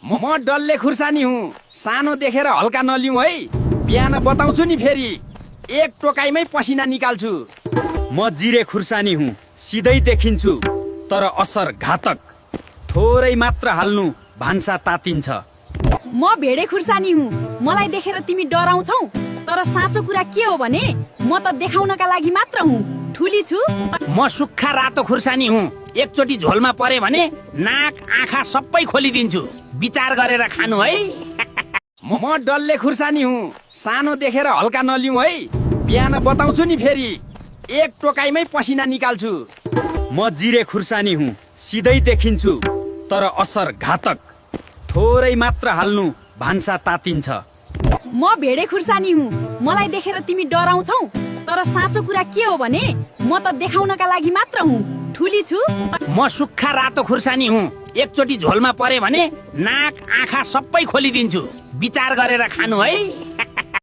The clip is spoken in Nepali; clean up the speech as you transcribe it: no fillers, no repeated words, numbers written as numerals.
म डल्ले खुर्सानी हुँ। सानो देखेर हल्का नलिउँ है। बिहान बताउँछु नि फेरि। एक टोकाइमै पसिना निकाल्छु। म जिरे खुर्सानी हुँ। सिधै देखिन्छु तर असर घातक। थोरै मात्र हाल्नु भान्सा तातिन्छ। म भेडे खुर्सानी हुँ। मलाई देखेर तिमी डराउँछौ, तर साँचो कुरा के हो भने म त देखाउनका लागि मात्र हुँ। ठुली छु। म सुक्खा रातो खुर्सानी हुँ। एकचोटि झोलमा परे भने नाक आँखा सबै खोलिदिन्छु। विचार गरेर खानु है। म डल्ले खुर्सानी हुँ। सानो देखेर हल्का नलिउँ है। बिहान बताउँछु नि फेरि। एक टोकाइमै पसिना निकाल्छु। म जिरे खुर्सानी हुँ। सिधै देखिन्छु तर असर घातक। थोरै मात्र हाल्नु भान्सा तातिन्छ। म भेडे खुर्सानी हुँ। मलाई देखेर तिमी डराउँछौ, तर साँचो कुरा के हो भने म त देखाउनका लागि मात्र हुँ। ठुली छु। म सुक्खा रातो खुर्सानी हुँ। एकचोटि झोलमा परे भने नाक आँखा सबै खोलिदिन्छु। विचार गरेर खानु है।